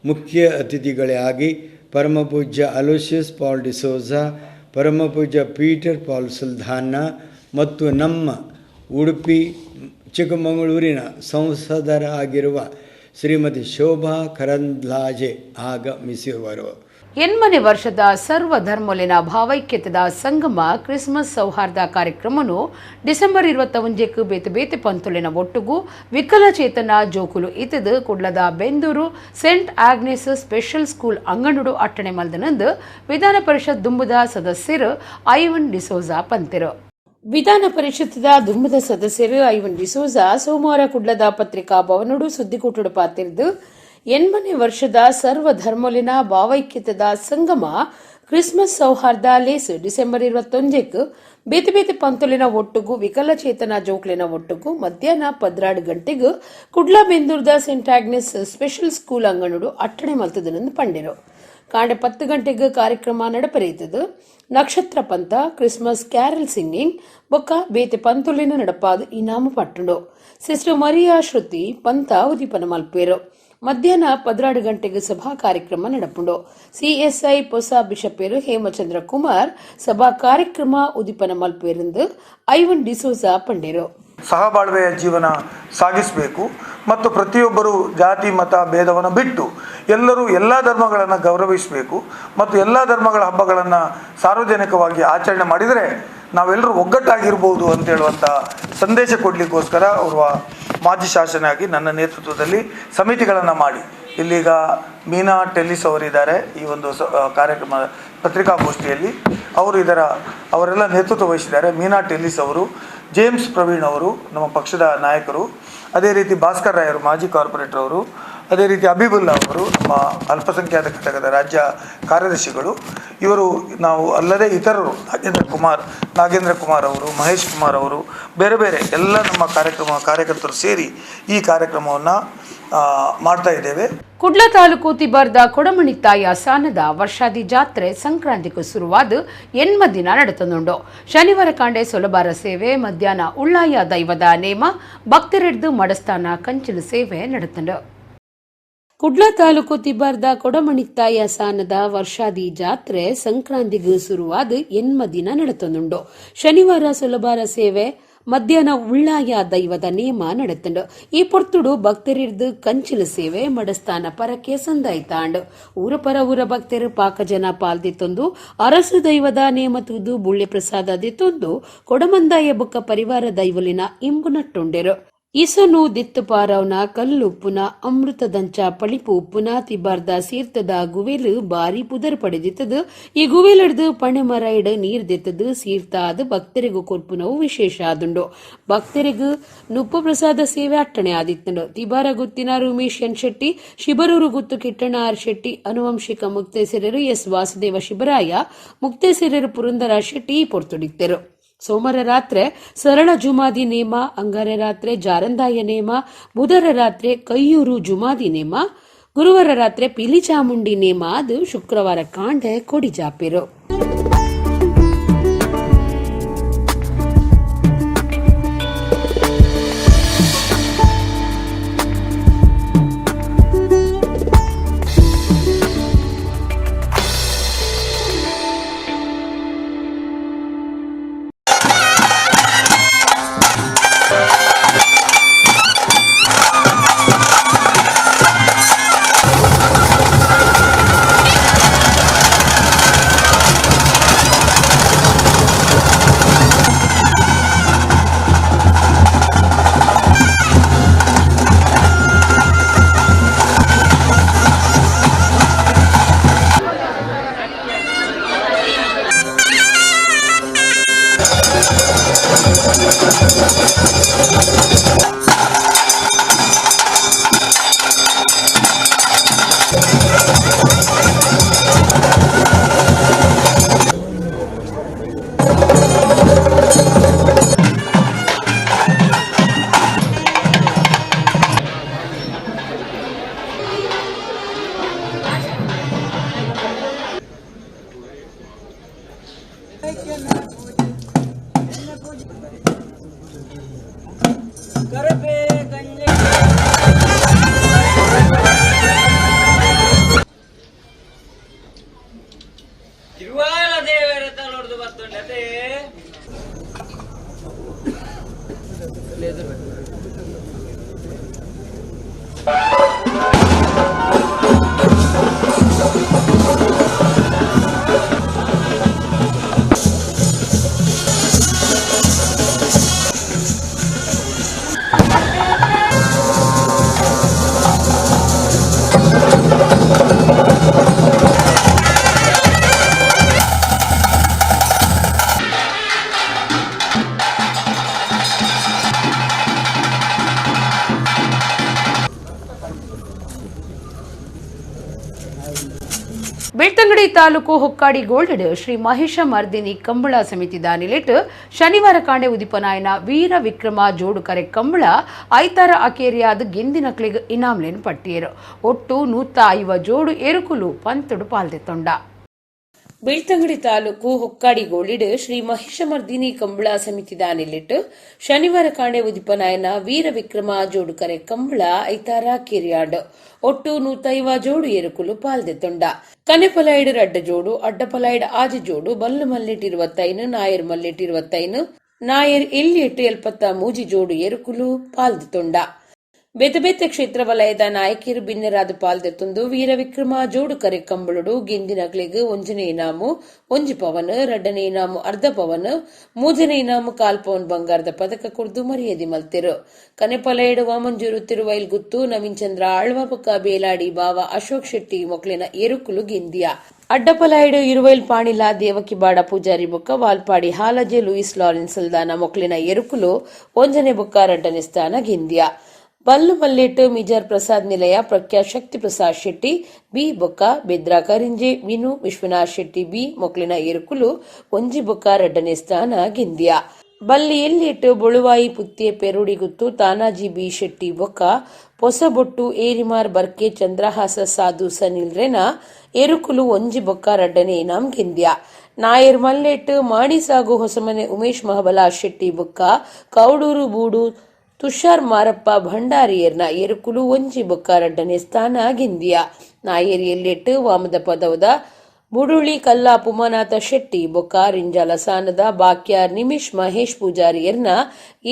ಮುಖ್ಯ ಅತಿಥಿಗಳಾಗಿ ಪರಮಪೂಜ್ಯ ಅಲೋಷಿಯಸ್ ಪಾಲ್ ಡಿಸೋಜಾ, ಪರಮಪೂಜ್ಯ ಪೀಟರ್ ಪಾಲ್ ಸುಲ್ಧಾನ ಮತ್ತು ನಮ್ಮ ಉಡುಪಿ ಚಿಕ್ಕಮಗಳೂರಿನ ಸಂಸದರಾಗಿರುವ ಶ್ರೀಮತಿ ಶೋಭಾ ಕರಂದ್ಲಾಜೆ ಆಗಮಿಸುವರು. 80ನೇ ವರ್ಷದ ಸರ್ವ ಧರ್ಮಲಿನ ಭಾವೈಕ್ಯತೆದ ಸಂಗಮ ಕ್ರಿಸ್ಮಸ್ ಸೌಹಾರ್ದ ಕಾರ್ಯಕ್ರಮನು ಡಿಸೆಂಬರ್ 21ಕ್ಕೆ ಬೇತೆ ಬೇತೆ ಪಂತುಲಿನ ಒಟ್ಟುಗು ವಿಕಲಚೇತನ ಜೋಕುಲು ಇತದು ಕುಡ್ಲದ Bendur Saint Agnes special school ಅಂಗಣುಡು ಅಟ್ಟಣೆ ಮಲ್ದನಂದು ವಿಧಾನ ಪರಿಷತ್ ದುಂಬುದ ಸದಸ್ಯರು ಐವನ್ ಡಿಸೋಜಾ ಪಂತೆರು. ವಿಧಾನ ಪರಿಷತ್ದ ದುಂಬುದ ಸದಸ್ಯರು ಐವನ್ ಡಿಸೋಜಾ ಸೋಮವಾರ ಕುಡ್ಲದ ಪತ್ರಿಕಾ ಭವನಡು ಸುದ್ದಿಕೂಟಡು ಪಾತಿರ್ದು, 80ನೇ ವರ್ಷದ ಸರ್ವ ಧರ್ಮಲಿನ ಭಾವೈಕ್ಯತೆದ ಸಂಗಮ ಕ್ರಿಸ್ಮಸ್ ಸೌಹಾರ್ದ ಲೇಸ್ ಡಿಸೆಂಬರ್ 21ಕ್ಕೆ ಬೇತೆ ಬೇತೆ ಪಂತುಲಿನ ಒಟ್ಟುಗು ವಿಕಲಚೇತನ ಜೋಕ್ಲಿನ ಒಟ್ಟುಗು ಮಧ್ಯಾಹ್ನ 12 ಗಂಟೆಗೆ Kudla ಬೆಂದೂರ್ದ Saint Agnes special school ಅಂಗಣುಡು ಅಟ್ಟಣೆ ಮಲ್ತದನೆಂದು ಪಂಡಿರು. ಕಾಂಡೆ 10 ಗಂಟೆಗೆ ಕಾರ್ಯಕ್ರಮ ನಡಪರೆಯುತ್ತದೆ. ನಕ್ಷತ್ರ ಪಂತ, Christmas carol singing ಬೊಕ್ಕ ಬೇತೆ ಪಂತುಲಿನ ನಡಪಾದ ಇನಾಮು ಪಟ್ಟುಂಡು. ಸಿಸ್ಟರ್ ಮರಿಯಾ ಶ್ರುತಿ ಪಂತ ಉದೀಪನ ಮಲ್ಪೇರು. ಮಧ್ಯಾಹ್ನ 12 ಗಂಟೆಗೆ ಸಭಾ ಕಾರ್ಯಕ್ರಮ ನಡಪುಂಡು. ಸಿಎಸ್ಐ ಪೊಸ ಬಿಷಪೇರು ಹೇಮಚಂದ್ರ ಕುಮಾರ್ ಸಭಾ ಕಾರ್ಯಕ್ರಮ ಉದೀಪನ ಮಲ್ಪೇರೆಂದು ಐವನ್ ಡಿಸೋಜಾ ಪಂಡೇರು. ಸಹಬಾಳ್ವೆಯ ಜೀವನ ಸಾಗಿಸಬೇಕು ಮತ್ತು ಪ್ರತಿಯೊಬ್ಬರು ಜಾತಿ ಮತ ಭೇದವನ್ನು ಬಿಟ್ಟು ಎಲ್ಲರೂ ಎಲ್ಲ ಧರ್ಮಗಳನ್ನು ಗೌರವಿಸಬೇಕು ಮತ್ತು ಎಲ್ಲ ಧರ್ಮಗಳ ಹಬ್ಬಗಳನ್ನು ಸಾರ್ವಜನಿಕವಾಗಿ ಆಚರಣೆ ಮಾಡಿದರೆ ನಾವೆಲ್ಲರೂ ಒಗ್ಗಟ್ಟಾಗಿರ್ಬೋದು ಅಂತ ಹೇಳುವಂಥ ಸಂದೇಶ ಕೊಡಲಿಕ್ಕೋಸ್ಕರ ಓರ್ವ ಮಾಜಿ ಶಾಸಕನಾಗಿ ನನ್ನ ನೇತೃತ್ವದಲ್ಲಿ ಸಮಿತಿಗಳನ್ನು ಮಾಡಿ, ಇಲ್ಲೀಗ ಮೀನಾ ಟೆಲ್ಲಿಸ್ ಅವರಿದ್ದಾರೆ. ಈ ಒಂದು ಕಾರ್ಯಕ್ರಮ ಪತ್ರಿಕಾಗೋಷ್ಠಿಯಲ್ಲಿ ಅವರು ಅವರೆಲ್ಲ ನೇತೃತ್ವ ವಹಿಸಿದ್ದಾರೆ. ಮೀನಾ ಟೆಲ್ಲಿಸ್ ಅವರು, ಜೇಮ್ಸ್ ಪ್ರವೀಣ್ ಅವರು ನಮ್ಮ ಪಕ್ಷದ ನಾಯಕರು, ಅದೇ ರೀತಿ ಭಾಸ್ಕರ್ ರಾಯರು ಮಾಜಿ ಕಾರ್ಪೊರೇಟರ್ ಅವರು, ಅದೇ ರೀತಿ ಅಬಿಬುಲ್ಲಾ ಅವರು ನಮ್ಮ ಅಲ್ಪಸಂಖ್ಯಾತ ಘಟಕದ ರಾಜ್ಯ ಕಾರ್ಯದರ್ಶಿಗಳು ಇವರು, ನಾವು ಅಲ್ಲದೆ ಇತರರು ನಾಗೇಂದ್ರ ಕುಮಾರ್ ಅವರು, ಮಹೇಶ್ ಕುಮಾರ್ ಅವರು, ಬೇರೆ ಬೇರೆ ಎಲ್ಲ ನಮ್ಮ ಕಾರ್ಯಕ್ರಮ ಕಾರ್ಯಕರ್ತರು ಸೇರಿ ಈ ಕಾರ್ಯಕ್ರಮವನ್ನು ಮಾಡ್ತಾ ಇದ್ದೇವೆ. ಕುಡ್ಲ ತಾಲೂಕು ತಿಬಾರ್ದ ಕೊಡಮಣಿತ್ತಾಯ ಸಾನದ ವರ್ಷಾದಿ ಜಾತ್ರೆ ಸಂಕ್ರಾಂತಿಗೂ ಶುರುವಾದ 8 ದಿನ ನಡೆತನುಂಡು. ಶನಿವಾರ ಕಾಂಡೆ ಸೊಲಬಾರ ಸೇವೆ, ಮಧ್ಯಾಹ್ನ ಉಳ್ಳಾಯ ದೈವದ ನೇಮ, ಭಕ್ತರಿಡ್ದು ಮಡಸ್ಥಾನ ಕಂಚಿಲು ಸೇವೆ ನಡೆತಂಡು. ಕುಡ್ಲ ತಾಲೂಕು ತಿಬಾರ್ದ ಕೊಡಮಣಿತ್ತಾಯ ಸಾನದ ವರ್ಷಾದಿ ಜಾತ್ರೆ ಸಂಕ್ರಾಂತಿಗೂ ಶುರುವಾದ 8 ದಿನ ನಡೆತನುಂಡು. ಶನಿವಾರ ಸುಲಭಾರ ಸೇವೆ, ಮಧ್ಯಾಹ್ನ ಉಳ್ಳಾಯ ದೈವದ ನೇಮ ನಡೆತಂಡು. ಈ ಪೊರ್ತುಡು ಭಕ್ತರಿರ್ದು ಕಂಚಿಲ ಸೇವೆ, ಮಡಸ್ಥಾನ ಪರಕೆ ಸಂದಾಯ್ತಾಂಡು. ಊರ ಪರ ಊರ ಭಕ್ತರು ಪಾಕ ಜನ ಪಾಲ್ದಿತ್ತೊಂದು ಅರಸು ದೈವದ ನೇಮ ತೂದು ಬುಳ್ಳೆ ಪ್ರಸಾದ ದಿತ್ತೊಂದು ಕೊಡಮಂದಾಯ ಬುಕ್ಕ ಪರಿವಾರ ದೈವಲಿನ ಇಂಬು ನಟ್ಟುಂಡೆರು. ಇಸನು ದಿತ್ತು ಪಾರವನ ಕಲ್ಲುಪ್ಪುನ ಅಮೃತದಂಚ ಪಳಿಪು ಉಪ್ಪುನ ತಿಬಾರ್ದ ಸೀರ್ತದ ಗುವೆಲು ಬಾರಿ ಪುದರ್ ಪಡೆದಿತ್ತದು. ಈ ಗುವೆಲಡ್ದು ಪಣೆ ಮರ ಇಡ ನೀರ್ ದಿತ್ತದು ಸೀರ್ತ ಅದು ಭಕ್ತರಿಗೂ ಕೊರ್ಪುನವು ವಿಶೇಷ ಆದುಂಡು. ಭಕ್ತರಿಗೂ ನುಪ್ಪು ಪ್ರಸಾದ ಸೇವೆ ಅಟ್ಟಣೆ ಆದಿತ್ತಂಡು. ತಿಬಾರ ಗುತ್ತಿನ ರುಮೇಶ್ ಎನ್ ಶೆಟ್ಟಿ, ಶಿಬರೂರು ಗುತ್ತು ಕಿಟ್ಟಣ್ಣ ಆರ್ ಶೆಟ್ಟಿ, ಅನುವಂಶಿಕ ಮುಕ್ತೇಸರರು ಎಸ್ ವಾಸುದೇವ ಶಿಬರಾಯ, ಮುಕ್ತೇಸರರು ಪುರಂದರ ಶೆಟ್ಟಿ ಪೊರ್ತುಡಿತ್ತರು. ಸೋಮವಾರ ರಾತ್ರಿ ಸರಳ ಜುಮಾದಿ ನೇಮ, ಅಂಗಾರೆ ರಾತ್ರಿ ಜಾರಂದಾಯ ನೇಮ, ಬುಧರ ರಾತ್ರಿ ಕೈಯೂರು ಜುಮಾದಿ ನೇಮ, ಗುರುವಾರ ರಾತ್ರಿ ಪಿಲಿಚಾಮುಂಡಿ ನೇಮ ಅದು ಶುಕ್ರವಾರ ಕಾಂಡೆ ಕೊಡಿ ಜಾಪಿರು. Belthangady taluk Hokkadi gold Shri Mahesha Mardini Kambala ಸಮಿತಿ ದಾನಿಲೆಟ್ ಶನಿವಾರ ಕಾಂಡೆ ಉದಿಪನಾಯನ ವೀರ ವಿಕ್ರಮ ಜೋಡುಕರೆ ಕಂಬಳ ಐತಾರ ಅಕೇರಿಯಾದ ಗೆಂದಿನಕ್ಲಿಗ್ ಇನಾಮ್ಲೇನ್ ಪಟ್ಟಿಯರು. ಒಟ್ಟು 150 ಜೋಡು ಎರುಕುಲು ಪಂತುಡು ಪಾಲ್ದೆತ್ತೊಂಡ. ಬೆಳ್ತಂಗಡಿ ತಾಲೂಕು ಹೊಕ್ಕಾಡಿ ಗೋಳಿಡ್ ಶ್ರೀ ಮಹೇಶ ಮರ್ದಿನಿ ಕಂಬಳ ಸಮಿತಿ ದಾನಿಲಿಟ್ಟು ಶನಿವಾರ ಕಾಂಡೆ ಉದಿಪನಾಯನ ವೀರ ವಿಕ್ರಮ ಜೋಡುಕರೆ ಕಂಬಳ ಐತಾರ ಕಿರಿಯಾಡ್ ಒಟ್ಟು 150 ಜೋಡು ಎರುಕುಲು ಪಾಲ್ದೆತ್ತೊಂಡ. ಕನೆಪಲೈಡ್ ರಡ್ಡ ಜೋಡು, ಅಡ್ಡಪಲೈಡ್ ಆಜಿ ಜೋಡು, ಬಲ್ಲು ಮಲ್ಲಿಟ್ 25, ನಾಯರ್ ಮಲ್ಲಿಟ್ 25, ನಾಯರ್ ಎಲ್ಲಿಟ್ಟು 73 ಜೋಡು ಎರುಕುಲು ಪಾಲ್ದೆತ್ತೊಂಡ. ಬೇತೆ ಬೇತೆ ಕ್ಷೇತ್ರ ವಲಯದ ನಾಯಕಿಯರು ಬಿನ್ನೆರಾದ ಪಾಲ್ದೆತ್ತೊಂದು ವೀರ ವಿಕ್ರಮ ಜೋಡುಕರೆ ಕಂಬಳುಡು ಗೆಂದಿನಕ್ಲೆಗ್ ಒಂಜನೇ ಇನಾಮು 1 ಪವನ್, ರಡ್ಡನೇ ಇನಾಮು ಅರ್ಧ ಪವನ್, ಮೂಜನೇ ಇನಾಮು ಕಾಲ್ ಪವನ್ ಬಂಗಾರದ ಪದಕ ಕೊರ್ದು ಮರ್ಯಾದೆ ಮಲ್ತೆರು. ಕನೆಪಲೈಡ್ ವಾಮಂಜೂರು ತಿರುವೈಲ್ ಗುತ್ತು ನವೀನ್ ಚಂದ್ರ ಆಳ್ವಾಪಕ್ಕ ಬೇಲಾಡಿ ಬಾವ ಅಶೋಕ್ ಶೆಟ್ಟಿ ಮೊಕ್ಲಿನ ಎರುಕುಲು ಗೆಂದಿಯ. ಅಡ್ಡಪಲೈಡ್ ಇರುವೈಲ್ ಪಾಣಿಲ ದೇವಕಿಬಾಡ ಪೂಜಾರಿ ಬೊಕ್ಕ ವಾಲ್ಪಾಡಿ ಹಾಲಜೆ ಲೂಯಿಸ್ ಲಾರೆನ್ಸ್ ಸಲ್ದಾನ ಮೊಕ್ಲಿನ ಎರುಕುಲು ಒಂಜನೇ ಬೊಕ್ಕ ರಡ್ಡನೇ ಸ್ಥಾನ ಗೆಂದಿಯ. ಬಲ್ಲು ಮಲ್ಲೇಟ್ ಮಿಜಾರ್ ಪ್ರಸಾದ್ ನಿಲಯ ಪ್ರಖ್ಯಾತ್ ಶಕ್ತಿ ಪ್ರಸಾದ್ ಶೆಟ್ಟಿ ಬಿ ಬೊಕ್ಕ ಬೆದ್ರಾ ಕರಿಂಜೆ ವಿನು ವಿಶ್ವನಾಥ್ ಶೆಟ್ಟಿ ಬಿ ಮೊಕ್ಲಿನ ಎರುಕುಲು ಒಂಜಿ ಬೊಕ್ಕ ರಡ್ಡನೇ ಸ್ಥಾನ ಗೆಂದಿಯ. ಬಲ್ಲಿ ಎಲ್ಲಿಟ್ಟು ಬೊಳುವಾಯಿ ಪುತ್ತೆ ಪೆರುಡಿಗುತ್ತು ತಾನಾಜಿ ಬಿ ಶೆಟ್ಟಿ ಬೊಕ್ಕ ಪೊಸಬೊಟ್ಟು ಏರಿಮಾರ್ ಬರ್ಕೆ ಚಂದ್ರಹಾಸ ಸಾಧು ಸನಿಲ್ ರೆನ ಎರುಕುಲು ಒಂಜಿ ಬೊಕ್ಕ ರಡ್ಡನೇ ಇನಾಮ್ ಗೆಂದಿಯ. ನಾಯರ್ ಮಲ್ಲೇಟ್ ಮಾಣಿಸಾಗು ಹೊಸಮನೆ ಉಮೇಶ್ ಮಹಬಲ ಶೆಟ್ಟಿ ಬೊಕ್ಕ ಕೌಡೂರು ಬೂಡು ತುಷಾರ್ ಮಾರಪ್ಪ ಭಂಡಾರಿಯರ್ನ ಎರುಕುಲು ಒಂಜಿ ಬೊಕ್ಕ ರಡ್ಡನೇ ಸ್ಥಾನ ಗೆಂದಿಯ. ನಾಯರ್ ಎಲ್ಲೆಟ್ಟು ವಾಮದ ಪದವದ ಬುಡುಳಿ ಕಲ್ಲಾ ಪುಮನಾಥ ಶೆಟ್ಟಿ ಬೊಕ್ಕ ರಿಂಜಾಲ ಸಾನದ ಬಾಕ್ಯಾರ್ ನಿಮಿಷ್ ಮಹೇಶ್ ಪೂಜಾರಿಯರ್ನ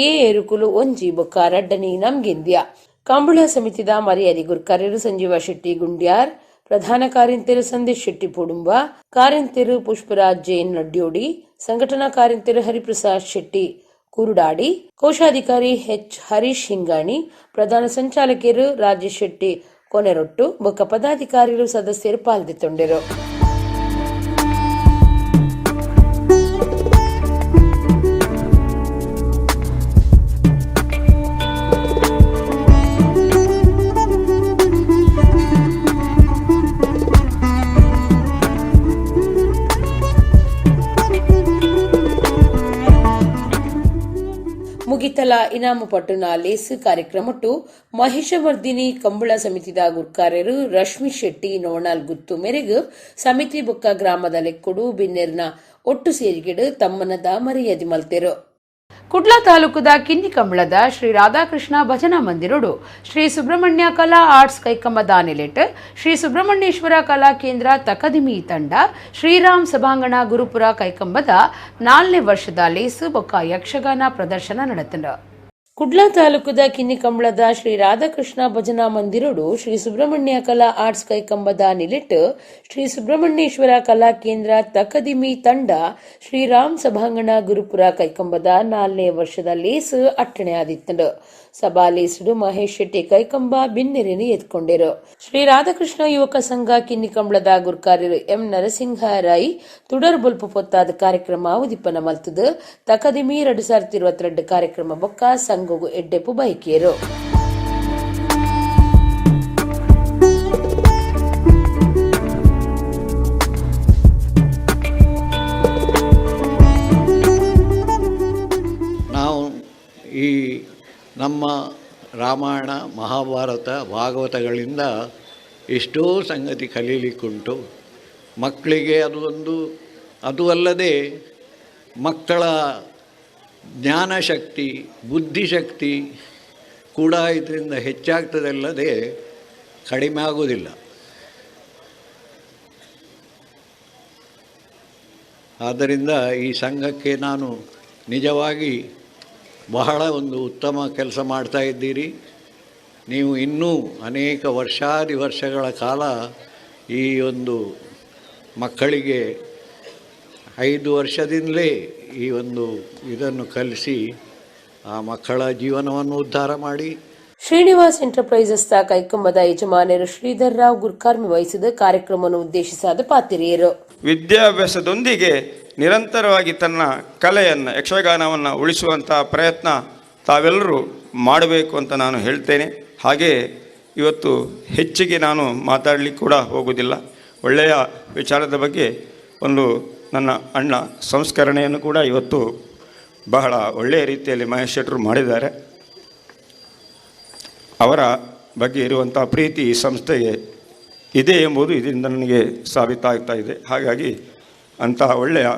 ಎ ಎರುಕುಲು ಒಂಜಿ ಬೊಕ್ಕ ರಡ್ಡನೇ ಇನಾಮ್ ಗೆಂದಿಯ. ಕಂಬಳ ಸಮಿತಿದ ಮರ್ಯಾದಿ ಗುರ್ಕಾರ್ಯರು ಸಂಜೀವ ಶೆಟ್ಟಿ ಗುಂಡ್ಯಾರ್, ಪ್ರಧಾನ ಕಾರ್ಯಂತೆರು ಸಂದೇಶ್ ಶೆಟ್ಟಿ ಪುಡುಂಬ, ಕಾರ್ಯಂತೆರು ಪುಷ್ಪರಾಜ್ ಜೈನ್ ನಡ್ಯೋಡಿ, ಸಂಘಟನಾ ಕಾರ್ಯಂತೆರು ಹರಿಪ್ರಸಾದ್ ಶೆಟ್ಟಿ ಕುರುಡಾಡಿ, ಕೋಶಾಧಿಕಾರಿ ಎಚ್ ಹರೀಶ್ ಹಿಂಗಾಣಿ, ಪ್ರಧಾನ ಸಂಚಾಲಕರು ರಾಜೇಶ್ ಶೆಟ್ಟಿ ಕೊನೆರೊಟ್ಟು ಬೊಕ್ಕ ಪದಾಧಿಕಾರಿಗಳು ಸದಸ್ಯರು ಪಾಲ್ದೆತ್ತೊಂಡರು. ಮುಗಿತಲ ಇನಾಮು ಪಟ್ಟುನ ಲೇಸು ಕಾರ್ಯಕ್ರಮಟ್ಟು ಮಹಿಷವರ್ಧಿನಿ ಕಂಬಳ ಸಮಿತಿದ ಗುರ್ಕಾರ್ಯರು ರಶ್ಮಿ ಶೆಟ್ಟಿ ನೋಣಾಲ್ ಗುತ್ತು ಮೇರೆಗೆ ಸಮಿತಿ ಬೊಕ್ಕ ಗ್ರಾಮದ ಲೆಕ್ಕುಡು ಬಿನ್ನೆರ್ನ ಒಟ್ಟು ಸೇರಿಗೆಡು ತಮ್ಮನದ ಮರ್ಯಾದೆ ಮಲ್ತೆರು. ಕುಡ್ಲ ತಾಲೂಕುದ ಕಿನ್ನಿಕಂಬಳದ ಶ್ರೀ ರಾಧಾಕೃಷ್ಣ ಭಜನಾ ಮಂದಿರೋಡು ಶ್ರೀ ಸುಬ್ರಹ್ಮಣ್ಯ ಕಲಾ ಆರ್ಟ್ಸ್ ಕೈಕಂಬ ದಾನಿಲೆಟ್ ಶ್ರೀ ಸುಬ್ರಹ್ಮಣ್ಯೇಶ್ವರ ಕಲಾ ಕೇಂದ್ರ ತಕದಿಮಿ ತಂಡ ಶ್ರೀರಾಮ್ ಸಭಾಂಗಣ ಗುರುಪುರ ಕೈಕಂಬದ 4ನೇ ವರ್ಷದ ಲೇಸು ಬೊಕ್ಕ ಯಕ್ಷಗಾನ ಪ್ರದರ್ಶನ ನಡೆತಂಡ. ಕುಡ್ಲ ತಾಲೂಕುದ ಕಿನ್ನಿಕಂಬಳದ ಶ್ರೀ ರಾಧಾಕೃಷ್ಣ ಭಜನಾ ಮಂದಿರೋಡು ಶ್ರೀ ಸುಬ್ರಹ್ಮಣ್ಯ ಕಲಾ ಆರ್ಟ್ಸ್ ಕೈಕಂಬದ ನಿಲಿಟ್ ಶ್ರೀ ಸುಬ್ರಹ್ಮಣ್ಯೇಶ್ವರ ಕಲಾ ಕೇಂದ್ರ ತಕದಿಮಿ ತಂಡ ಶ್ರೀರಾಮ್ ಸಭಾಂಗಣ ಗುರುಪುರ ಕೈಕಂಬದ 4ನೇ ವರ್ಷದ ಲೇಸು ಅಟ್ಟಣೆ ಆದಿತ್ತಂಡು. ಸಭಾ ಲೇಸುಡು ಮಹೇಶ್ ಶೆಟ್ಟಿ ಕೈಕಂಬ ಬಿನ್ನೆರೆನು ಎತ್ಕೊಂಡಿರು. ಶ್ರೀ ರಾಧಾಕೃಷ್ಣ ಯುವಕ ಸಂಘ ಕಿನ್ನಿಕಂಬಳದ ಗುರ್ಕಾರ್ಯರು ಎಂ ನರಸಿಂಹ ರೈ ತುಡರ್ ಬೊಲ್ಪು ಪೊತ್ತಾದ ಕಾರ್ಯಕ್ರಮ ಉದಿಪನ ಮಲ್ತದು. ತಕದಿಮಿ 2022 ಕಾರ್ಯಕ್ರಮ ಬೊಕ್ಕ ಸಂಘಗು ಎಡ್ಡೆಪು ಬೈಕಿಯರು. ನಾವು ಈ ನಮ್ಮ ರಾಮಾಯಣ, ಮಹಾಭಾರತ, ಭಾಗವತಗಳಿಂದ ಎಷ್ಟೋ ಸಂಗತಿ ಕಲೀಲಿಕ್ಕುಂಟು ಮಕ್ಕಳಿಗೆ. ಅದು ಒಂದು, ಅದು ಅಲ್ಲದೆ ಮಕ್ಕಳ ಜ್ಞಾನಶಕ್ತಿ, ಬುದ್ಧಿಶಕ್ತಿ ಕೂಡ ಇದರಿಂದ ಹೆಚ್ಚಾಗ್ತದಲ್ಲದೆ ಕಡಿಮೆ ಆಗುವುದಿಲ್ಲ. ಆದ್ದರಿಂದ ಈ ಸಂಘಕ್ಕೆ ನಾನು ನಿಜವಾಗಿ ಬಹಳ ಒಂದು ಉತ್ತಮ ಕೆಲಸ ಮಾಡ್ತಾ ಇದ್ದೀರಿ. ನೀವು ಇನ್ನೂ ಅನೇಕ ವರ್ಷಾದಿ ವರ್ಷಗಳ ಕಾಲ ಈ ಒಂದು ಮಕ್ಕಳಿಗೆ 5 ವರ್ಷದಿಂದಲೇ ಈ ಒಂದು ಇದನ್ನು ಕಲಿಸಿ ಆ ಮಕ್ಕಳ ಜೀವನವನ್ನು ಉದ್ಧಾರ ಮಾಡಿ. ಶ್ರೀನಿವಾಸ್ ಎಂಟರ್ಪ್ರೈಸಸ್ ಕೈಕಂಬದ ಯಜಮಾನರು ಶ್ರೀಧರ್ ರಾವ್ ಗುರ್ಕಾರ್ಮಿ ವಹಿಸಿದ ಕಾರ್ಯಕ್ರಮವನ್ನು ಉದ್ದೇಶಿಸಾದ ಪಾತಿರಿಯರು. ವಿದ್ಯಾಭ್ಯಾಸದೊಂದಿಗೆ ನಿರಂತರವಾಗಿ ತನ್ನ ಕಲೆಯನ್ನು, ಯಕ್ಷಗಾನವನ್ನು ಉಳಿಸುವಂಥ ಪ್ರಯತ್ನ ತಾವೆಲ್ಲರೂ ಮಾಡಬೇಕು ಅಂತ ನಾನು ಹೇಳ್ತೇನೆ. ಹಾಗೆಯೇ ಇವತ್ತು ಹೆಚ್ಚಿಗೆ ನಾನು ಮಾತಾಡಲಿಕ್ಕೆ ಕೂಡ ಹೋಗುವುದಿಲ್ಲ. ಒಳ್ಳೆಯ ವಿಚಾರದ ಬಗ್ಗೆ ಒಂದು ನನ್ನ ಅಣ್ಣ ಸಂಸ್ಕರಣೆಯನ್ನು ಕೂಡ ಇವತ್ತು ಬಹಳ ಒಳ್ಳೆಯ ರೀತಿಯಲ್ಲಿ ಮಹೇಶ್ ಶೆಟ್ಟರು ಮಾಡಿದ್ದಾರೆ. ಅವರ ಬಗ್ಗೆ ಇರುವಂಥ ಪ್ರೀತಿ ಈ ಸಂಸ್ಥೆಗೆ ಇದೆ ಎಂಬುದು ಇದರಿಂದ ನನಗೆ ಸಾಬೀತಾಗ್ತಾ ಇದೆ. ಹಾಗಾಗಿ ಅಂತಹ ಒಳ್ಳೆಯ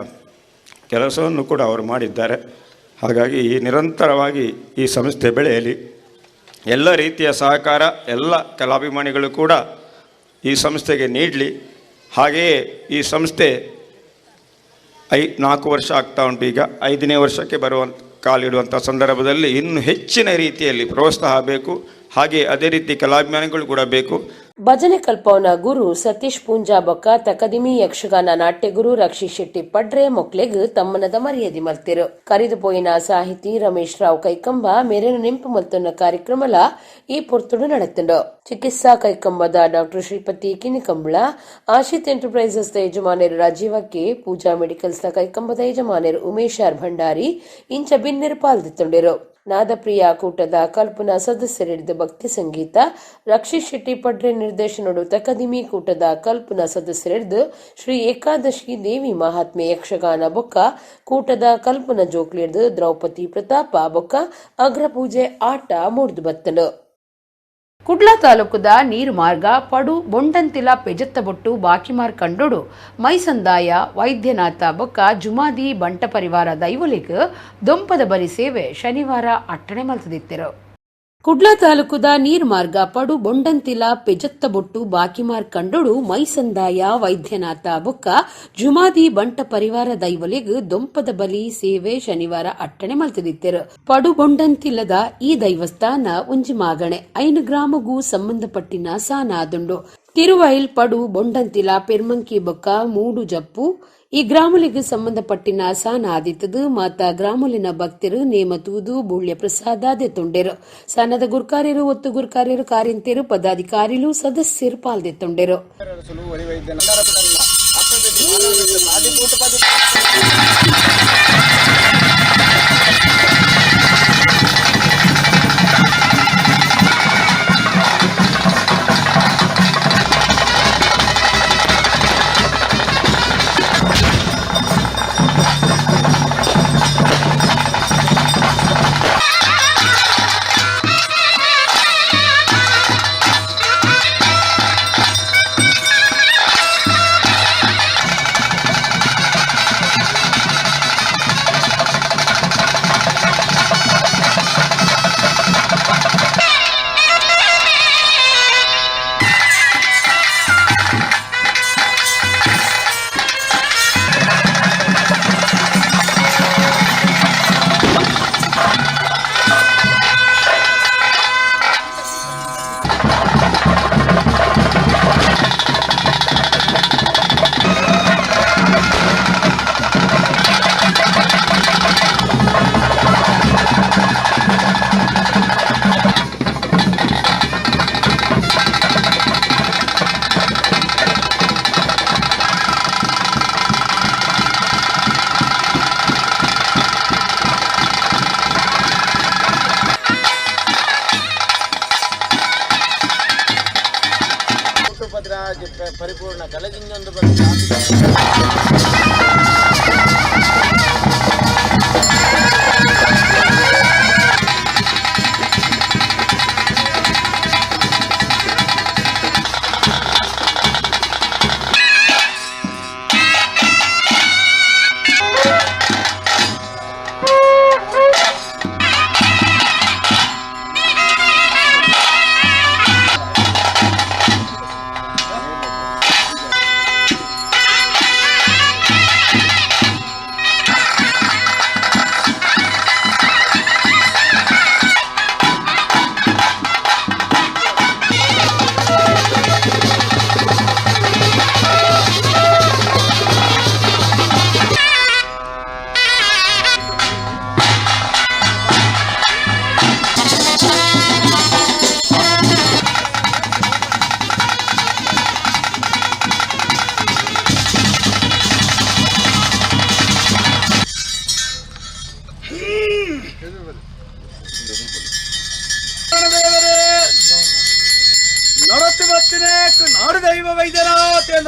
ಕೆಲಸವನ್ನು ಕೂಡ ಅವರು ಮಾಡಿದ್ದಾರೆ. ಹಾಗಾಗಿ ಈ ನಿರಂತರವಾಗಿ ಈ ಸಂಸ್ಥೆ ಬೆಳೆಯಲಿ, ಎಲ್ಲ ರೀತಿಯ ಸಹಕಾರ ಎಲ್ಲ ಕಲಾಭಿಮಾನಿಗಳು ಕೂಡ ಈ ಸಂಸ್ಥೆಗೆ ನೀಡಲಿ. ಹಾಗೆಯೇ ಈ ಸಂಸ್ಥೆ 4 ವರ್ಷ ಆಗ್ತಾ ಉಂಟು, ಈಗ 5ನೇ ವರ್ಷಕ್ಕೆ ಬರುವಂಥ ಕಾಲಿಡುವಂಥ ಸಂದರ್ಭದಲ್ಲಿ ಇನ್ನೂ ಹೆಚ್ಚಿನ ರೀತಿಯಲ್ಲಿ ಪ್ರೋತ್ಸಾಹ ಬೇಕು. ಹಾಗೆ ಅದೇ ರೀತಿ ಕಲಾಭಿಮಾನಿಗಳು ಕೂಡ ಬೇಕು. ಭಜನೆ ಕಲ್ಪವನ ಗುರು ಸತೀಶ್ ಪೂಂಜಾ ಬೊಕ್ಕ ತಕದಿಮಿ ಯಕ್ಷಗಾನ ನಾಟ್ಯಗುರು ರಕ್ಷಿ ಶೆಟ್ಟಿ ಪಡ್ರೆ ಮೊಕ್ಲೆಗ್ ತಮ್ಮನದ ಮರ್ಯಾದೆ ಮಲ್ತಿರು. ಕರಿದು ಪೋಯಿನ ಸಾಹಿತಿ ರಮೇಶ್ ರಾವ್ ಕೈಕಂಬ ಮೇರೆನು ನೆಂಪು ಮಲ್ತೊನ್ನ ಕಾರ್ಯಕ್ರಮಲ ಈ ಪೊರ್ತುಡು ನಡೆತುಂಡು. ಚಿಕಿತ್ಸಾ ಕೈಕಂಬದ ಡಾಕ್ಟರ್ ಶ್ರೀಪತಿ ಕಿನಿಕಂಬಳ, ಆಶಿತ್ ಎಂಟರ್ಪ್ರೈಸಸ್ ಯಜಮಾನರು ರಾಜೀವ ಕೆ, ಪೂಜಾ ಮೆಡಿಕಲ್ಸ್ ಕೈಕಂಬದ ಯಜಮಾನರು ಉಮೇಶ್ ಆರ್ ಭಂಡಾರಿ ಇಂಚ ಬಿನ್ನೆರು ಪಾಲ್ದಿತ್ತುಂಡಿರು. ನಾದಪ್ರಿಯ ಕೂಟದ ಕಲ್ಪನಾ ಸದಸ್ಯರಿಡಿದ ಭಕ್ತಿ ಸಂಗೀತ, ರಕ್ಷಿತ್ ಶೆಟ್ಟಿ ಪಡ್ರೆ ನಿರ್ದೇಶನಡು ತಕದಿಮಿ ಕೂಟದ ಕಲ್ಪನಾ ಸದಸ್ಯರಿಡಿದು ಶ್ರೀ ಏಕಾದಶಿ ದೇವಿ ಮಹಾತ್ಮೆ ಯಕ್ಷಗಾನ ಬೊಕ್ಕ ಕೂಟದ ಕಲ್ಪನಾ ಜೋಕ್ಲಿಡ್ದು ದ್ರೌಪದಿ ಪ್ರತಾಪ ಬೊಕ್ಕ ಅಗ್ರಪೂಜೆ ಆಟ ಮೂಡ್ದು ಬತ್ತನು. ಕುಡ್ಲ ತಾಲೂಕುದ ನೀರು ಮಾರ್ಗ ಪಡು ಬೊಂಡಂತಿಲ ಪೆಜತ್ತಬೊಟ್ಟು ಬಾಕಿಮಾರ್ ಕಂಡೋಡು ಮೈಸಂದಾಯ ವೈದ್ಯನಾಥ ಬೊಕ್ಕ ಜುಮಾದಿ ಬಂಟ ಪರಿವಾರ ದೈವಲಿಗ್ ದೊಂಪದ ಬಲಿ ಸೇವೆ ಶನಿವಾರ ಅಟ್ಟಣೆ ಮಲ್ತದಿತ್ತಿರು. ಕುಡ್ಲ ತಾಲೂಕುದ ನೀರು ಮಾರ್ಗ ಪಡು ಬೊಂಡಂತಿಲ ಪೆಜತ್ತಬೊಟ್ಟು ಬಾಕಿಮಾರ್ ಕಂಡೋಡು ಮೈಸಂದಾಯ ವೈದ್ಯನಾಥ ಬೊಕ್ಕ ಜುಮಾದಿ ಬಂಟ ಪರಿವಾರ ದೈವಲಿಗ್ ದೊಂಪದ ಬಲಿ ಸೇವೆ ಶನಿವಾರ ಅಟ್ಟಣೆ ಮಲ್ತದಿತ್ತಿರು. ಪಡು ಬೊಂಡಂತಿಲದ ಈ ದೈವಸ್ಥಾನ ಒಂಜಿ ಮಾಗಣೆ 5 ಗ್ರಾಮಗೂ ಸಂಬಂಧಪಟ್ಟಿನ ಸಾನಾದುಂಡು. ತಿರುವೈಲ್ ಪಡು ಬೊಂಡಂತಿಲ ಪೆರ್ಮಂಕಿ ಬೊಕ್ಕ ಮೂಡು ಜಪ್ಪು ಈ ಗ್ರಾಮಲಿಗೆ ಸಂಬಂಧಪಟ್ಟಿನ ಸಾನ ಆದಿತ್ತದು. ಮಾತಾ ಗ್ರಾಮಲಿನ ಭಕ್ತರು ನೇಮ ತೂದು ಬೂಳ್ಯ ಪ್ರಸಾದ ದೆತ್ತೊಂಡೆರು. ಸಾನದ ಗುರ್ಕಾರ್ಯರು ಒತ್ತು ಗುರ್ಕಾರ್ಯರು ಕಾರ್ಯಂತೆರು ಪದಾಧಿಕಾರಿಲು ಸದಸ್ಯರು ಪಾಲ್ದೆತ್ತೊಂಡೆರು. ಪರಿಪೂರ್ಣ ಕಲಜಿಂಜೊಂದು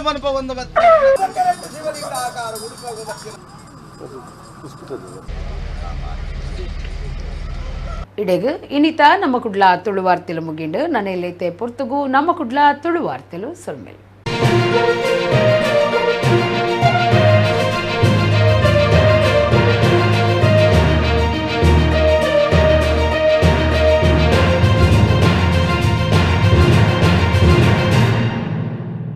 ಮನ್ಪ ಒಂದು. ಇಡೆಗ್ ಇನಿತ ನಮ್ಮ ಕುಡ್ಲ ತುಳುವಾರ್ತೆಲು ಮುಗಿಂಡು. ನನೆಲ್ಲೈತೆ ಪೊರ್ತುಗು ನಮ್ಮ ಕುಡ್ಲ ತುಳುವಾರ್ತೆಲು ಸೊಲ್ಮೆಲ್.